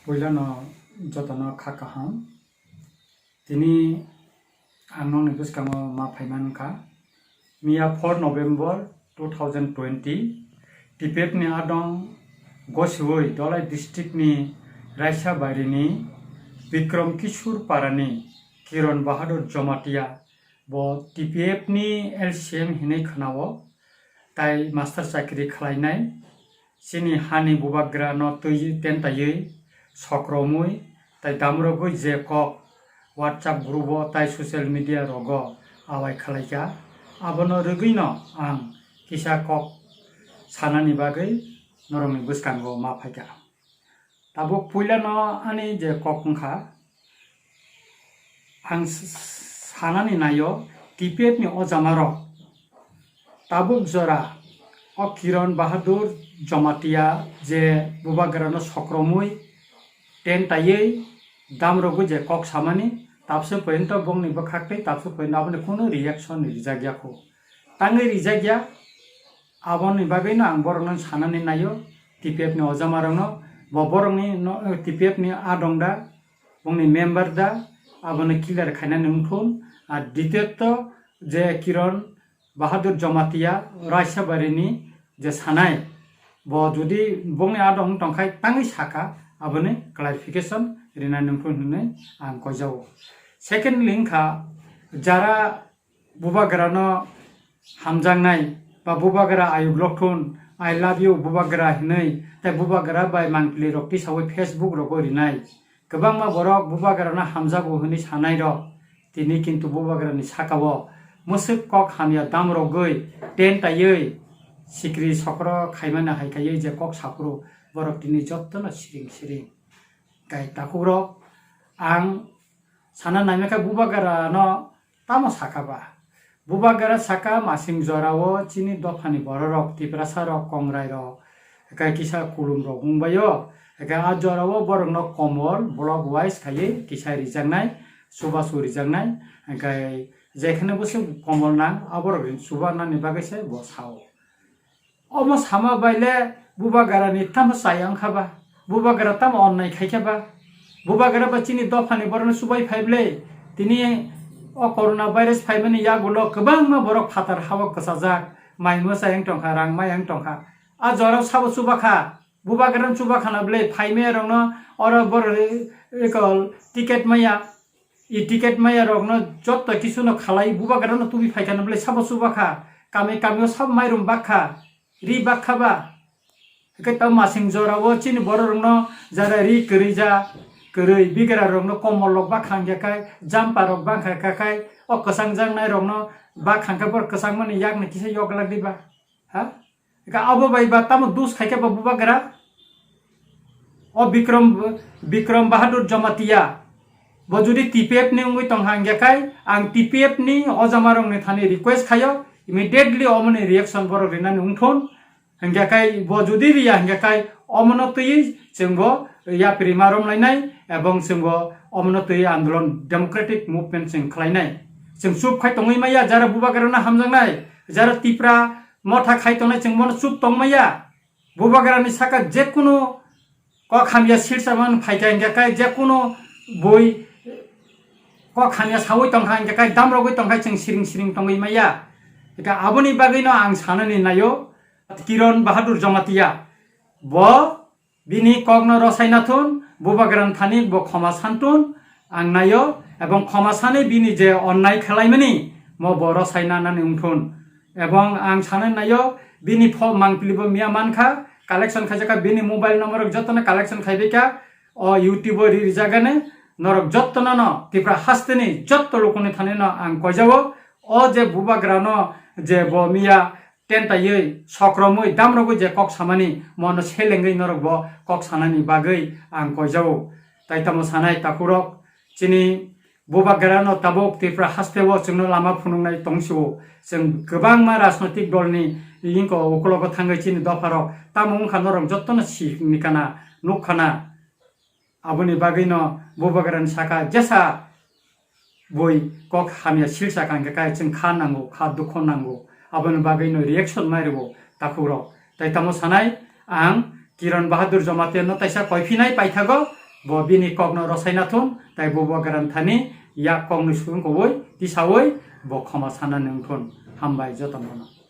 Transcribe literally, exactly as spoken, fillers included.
Puilano jotono kha kaham. Tini ang nokni bwskango ma phaiman kha. Miya four November two thousand twenty, T P F ni adong gosiwi Dholai district ni Raisa Bairi ni Bikram Kishore Para ni Kiran Bahadur Jamatia, bo T P F ni L C M hinwi khwnao, tai master chakri khlainai. Chini hani bubagra no twi tentaiwi, sokromwi, tai damrogwi je kok WhatsApp group o tai social media rogo awai khlaikha, abono rwgwino ang kisa kok sanani bagwi norokni bwskango ma phaikha. Tabuk puilano ani je kok wngkha, ang s-, s-, sanani naio, T P F ni o jamarok tabuk jora o Kiran Bahadur Jamatia je bubagrano sokromwi tentaiwi damrogwi je kok samani, tabse poyinto bongni bwkhak tei tabse poyinto aboni kunu reaction rijak ya kho. Tangwi rijak ya, aboni bagwino ang borokno sanani naio, T P F ni o jamarokno, bo borokni no, T P F ni adong da, bongni member da, abono clear khainani wngthun. Ar ditiyot je Kiran Bahadur Jamatia Raisa Bairi ni je sanai, bo jodi bongni adong tongkhai tangwi sakha, aboni clarification rinani wngthun hinwi ang koijao. Secondly wngkha, jara bubagrano hamjaknai ba bubagra ayuk lokthun, "I love you bubagra" hinwi, tei bubagra bai mangpili rok tisawi Facebook rogo rinai. Kwbangma borok bubagrano hamjago hinwi sanai rok, tini kintu bubagrani sakao mwswk kok hamya damrogwi tentaiwi sikri sokro khaimani hai khaiwi je kok saphuru borok tini jottono siring siring. Kai takhuk rok, ang sana naimikha bubagrano tamo sakha ba? Bubagra sakha masing jorao chini dophani bororok, Tiprasa rok, Kongrai rok, ekai kisa kulum rok wngbaio. Ekai a jorao borokno komol block wise khaiwi kisa rijaknai, chubachu rijaknai. Ekai jekheno bwswk komol nang, aborok chuba nani bagwi se bo sao. Omo sama baile bubagrani tamo chaya wngkha ba? Bubagra tamo onnai khaikha ba? Bubagra ba chini dophani borokno chubai phai ble? Tini o corona virus phaimani yagulo kwbangma borok phatar hao kwchajak, mai mwchai wng tongkha, rang maya wng tongkha. A jorao sabo chubakha, bubagrano chubakhana ble? Phaimaya rokno oro borok, e, ekol ticket maya, e ticket maya rokno jotto kisu no khalai, bubagrano tubi phaikha no ble sabo chubakha, kami kami o sabo mairum bakha, ri bakha ba? Hwnkhe tamo masing jorao chini borok rokno jara ri kwrwi ja, kwrwi bigra rokno komol rok bakha hwnkhe kai, jampa rok bakha kha kai, o kwchang jaknai rokno bakha hwnkhe borok kwchangmani yakni kisa yoglak di ba? Ha? Eka abo bai ba tamo dus khaikhe ba bubagra? O Bikram, Bikram Bahadur Jamatia, bo jodi T P F ni wngwi tongkha hwnkhe kai, ang T P F ni o jamarokni thani request khaio, immediately omoni reaction borok rinani wngthun. Hwnkhe kai bo jodi riya hwnkhe kai omono twiwi chwngbo yapri ma romlainai ebong chwngbo omono twiwi andolon democratic movement chwng khlainai. Chwng chup khai tongwi maya, jara bubagrano hamjaknai, jara Tipra motha khai tongnai chwng bono chup tong maya. Bubagrani saka jekunu kok hamya silsa man phaikha hwnkhe kai, jekunu bui kok hamya sawi tongkha hwnkhe kai, damrogwi tongkha chwng siring siring tongwi maya. Eka aboni bagwino ang sanani naio, Kiran Bahadur Jamatia, bo bini kokno rwsaina thun, bubagrani thani bo khoma santun, ang naio, ebong khoma sani bini je onnai khelaimani, mo bo rwsaina nani wngthun. Ebong ang sanani naio, bini pho mangpili bo miya mankha, collection khaijakha, bini mobile number rok jotono collection khaibaikha, o YouTube o ri rijagani, norok jottono no Tipra hasteni jotto lukuni thani no ang koijao, o je bubagrano je bo miya tentaiwi, sokromwi, damrogwi je kok samani, mono selengwi norok bo kok sanani bagwi ang koijao. Tai tamo sanai takhurok, chini bubagrano tabuk Tripura hasteo chwngno lama phunuknai tongsio. Chwng kwbangma rajnotik dolni ingko ukulogo thangwi chini dopharok tamo wngkha norok jottono sinikana, nukkana. Aboni bagwino bubagrani saka jesa bui kok hamya silsa kangkhe kai chwng kha nango, kha dukho nango. Aboni bagwino reaction mai rwo takhukrok. Tai tamo sanai ang Kiran Bahadur Jamatia no taisa koiphinai paithago, Bo bini kokno rwsai na thun, tai bubagra ni thani yak koknwi sungkobwi tisawi bo khoma sana nung thun. Hambai jotono.